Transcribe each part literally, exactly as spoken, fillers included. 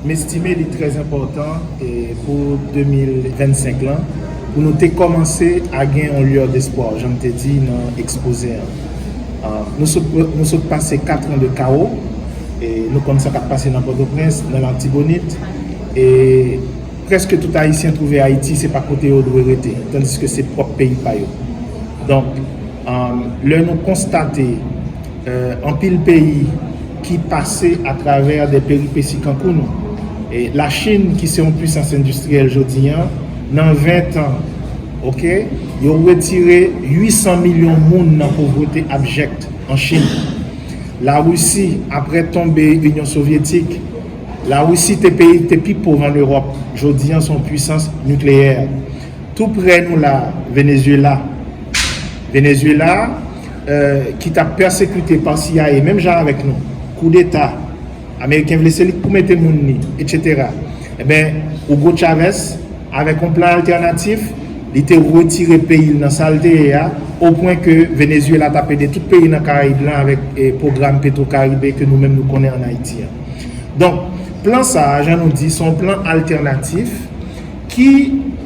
M estime li trè enpòtan e pou de mil vennsenk lan, pou nou te kòmanse a gen yon lueur d'espoir, jan m te di nan ekspoze an. Ah, nou sot, nou sot pase kat an de kawo, e nou konn sa k ap pase nan Pòtoprens, nan Latibonit, e prèske tout Ayisyen twouve Ayiti se pa kote yo dwe rete, tandiske se pwòp peyi pa yo. Donk, ah, lè nou konstate eh, anpil peyi ki pase atravè de peripesi kankou nou. E Lachin, ki se yon pwisans endistriyèl jodi an, nan ven tan, oke, yo retire uit san milyon moun nan povrete abjèk an Chin. Larisi, apre tonbe Inyon Sovyetik, Larisi te peyi ki te pi pòv an Ewòp. Jodi an, se yon pwisans nikleyè. Tou prè nou la, Venezuela. Venezuela, eh, ki t ap pèsekite pa C I A, menm jan avèk nou. Koudeta, Ameriken vle se li k pou mete moun li, etsetera. Ebyen, Hugo Chavez, avèk yon plan altènatif, li te retire peyi l nan sa l te ye a, o pwen ke Venezuela t ap ede tout peyi nan Karayib lan avèk, eh, pwogram Petro Caribe ke nou menm nou konnen ann Ayiti an. Donk, plan sa a, jan nou di, se yon plan altènatif ki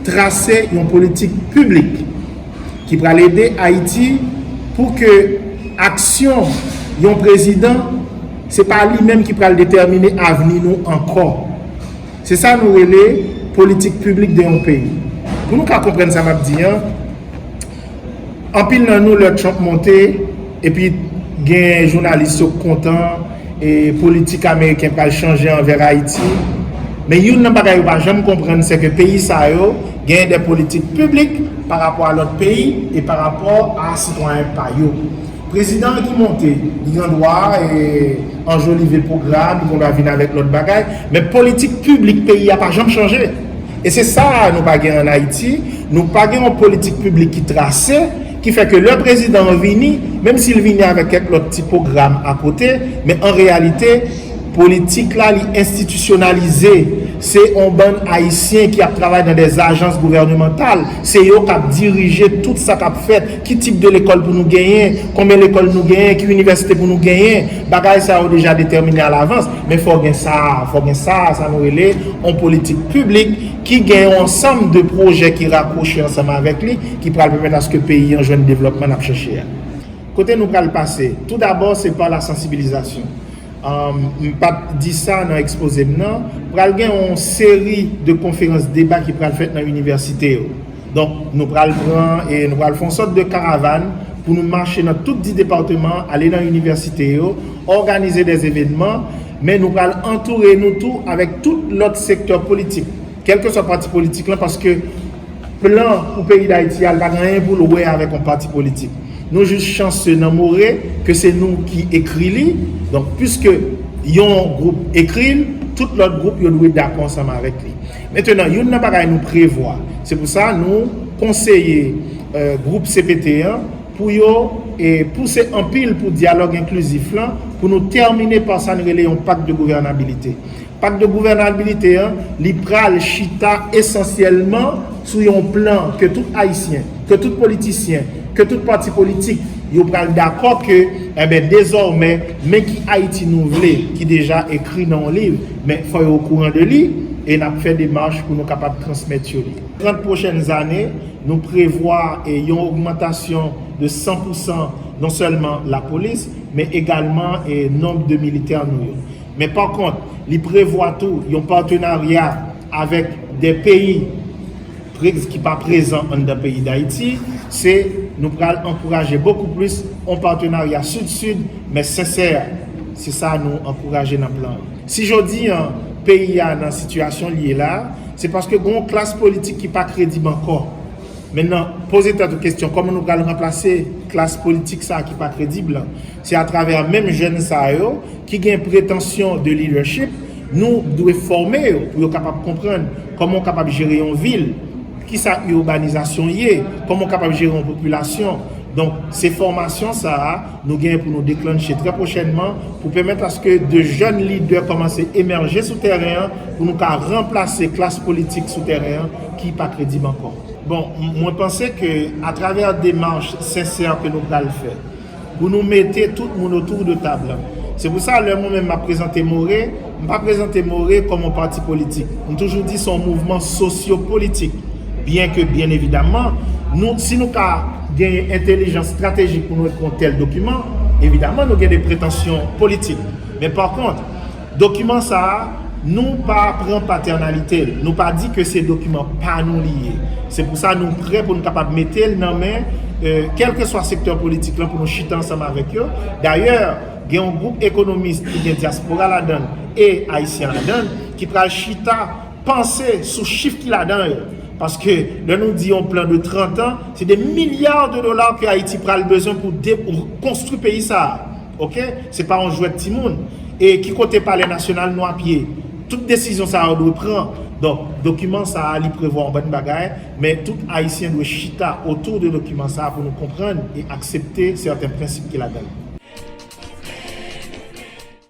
trase yon politik piblik ki pral ede Ayiti pou ke aksyon yon prezidan, se pa li menm ki pral detèmine avni nou ankò. Se sa nou rele politik piblik de yon peyi. Pou nou ka konprann sa m ap di an, anpil nan nou, lè Trump monte, epi gen jounalis yo k kontan, e politik ameriken pral chanje anvè Ayiti. Men youn nan bagay yo pa janm konprann, se ke peyi sa yo genyen de politik piblik pa rapò a lòt peyi e pa rapò a sitwayen pa yo. Prezidan an ki monte, li gen dwa, e, anjolive pwogram, li gen dwa vin avèk lòt bagay, men politik piblik peyi a pa janm chanje. E se sa nou pa gen ann Ayiti, nou pa gen yon politik piblik ki trase, ki fè ke lè prezidan an vini, menm si l vini avèk kèk lòt ti pwogram akote, men an reyalite, politik la, li enstitisyonalize. Se yon bann Ayisyen ki ap travay nan de ajans gouvènemantal. Se yo k ap dirije tout sa k ap fèt. Ki tip de lekòl pou nou genyen, konbyen lekòl nou genyen, ki inivèsite pou nou genyen. Bagay sa yo deja detèmine alavans. Men fò gen sa, fò gen sa, sa nou rele yon politik piblik ki gen yon ansanm de pwojè ki rakwoche ansanm avèk li, ki pral pèmèt aske peyi an jwenn devlòpman n ap chèche a. Kote nou pral pase? Tou dabò, se pa la sansibilizasyon. Anm, m pa t di sa nan ekspoze m nan, pral gen yon seri de konferans deba ki pral fèt nan inivèsite yo. Donk, nou pral pran e nou pral fè yon sòt de karavàn pou nou mache nan tout dis depatman, ale nan inivèsite yo, òganize de evènman, men nou pral antoure nou tou avèk tout lòt sektè politik, kèlkeswa pati politik lan, paske plan pou peyi Dayiti a, li pa gen anyen pou l wè avèk yon pati politik. Nou jis chanse nan more ke se nou ki ekri li. Donk, piske yon gwoup ekri l, tout lòt gwoup yo dwe dakò ansanm avèk li. Mentenan, youn nan bagay nou prevwa, se pou sa nou konseye, eh, gwoup C P T an pou yo, eh, pouse anpil pou dyalòg enklizif lan, pou nou tèmine pa sa n rele yon pak de gouvènabilite. Pak de gouvènabilite an, li pral chita esansyèlman sou yon plan ke tout Ayisyen, ke tout politisyen, ke tout pati politik, yo pral dakò ke, enben, dezòmè, men ki Ayiti nou vle, ki deja ekri nan yon liv, men fò yo okouran de li, e n ap fè demach pou nou kapab transmèt yo li. Trant pwochèn ane, nou prevwa, e, yon ogmantasyon de san pou san, non sèlman lapolis, men egalman, e, nonb de militè nou yo. Men pa kont, li prevwa tou yon patenarya avèk de peyi prez-, ki pa prezan anndan peyi Dayiti, se nou pral ankouraje bokou plis yon patenarya sid-sid, men sensè. Se sa nou ankouraje nan plan an. Si jodi an, peyi a nan sitiyasyon l ye la, se paske gen yon klas politik ki pa kredib ankò. Mentnan, poze tèt ou kesyon, kòman nou pral ranplase klas politik sa a ki pa kredib lan? Se atravè menm jèn sa yo ki gen pretansyon de leadership, nou dwe fòme yo pou yo kapab konprann kòman w kapab jere yon vil, kisa ibanizasyon ye, kòman w kapab jere yon popilasyon. Donk, se fòmasyon sa a, nou gen pou nou deklanche trè pwochènman pou pèmèt aske de jèn lidè kòmanse emèje sou tèren an, pou nou ka ranplase klas politik sou tèren an ki pa kredib ankò. Bon, m-, mwen panse ke atravè demach sensè ke nou pral fè, pou nou mete tout moun otou de tab lan, Se pou sa, lè mwen menm m ap prezante More, m pa prezante More kòm yon pati politik. M toujou di se yon mouvman sosyo-politik. Byen ke, byen evidaman, nou, si nou ka genyen entèlijans estratejik pou nou ekri yon tèl dokiman, evidaman, nou gen de pretansyon politik. Men pa kont, dokiman sa a, nou pa pran patènalite l. Nou pa di ke se dokiman pa nou li ye. Se pou sa nou prè pou nou kapab mete l nan men, euh, kèlkeswa sektè politik lan pou nou chita ansanm avèk yo. Dayè, gen yon gwoup ekonomis ki gen dyaspora ladan l e ayisyen ladan l ki pral chita panse sou chif ki ladan yo. Paske lè nou di yon plan de trant an, se de milya de dola ke Ayiti pral bezwen pou de, pou konstwi peyi sa a. Oke? Se pa yon jwèt timoun. E ki kote Palè Nasyonal nou ap ye? Tout desizyon sa yo dwe pran. Donk, dokiman sa a, li prevwa yon bann bagay, men tout Ayisyen dwe chita otou de dokiman sa a pou nou konprann e aksepte sèten prensip ki ladan l.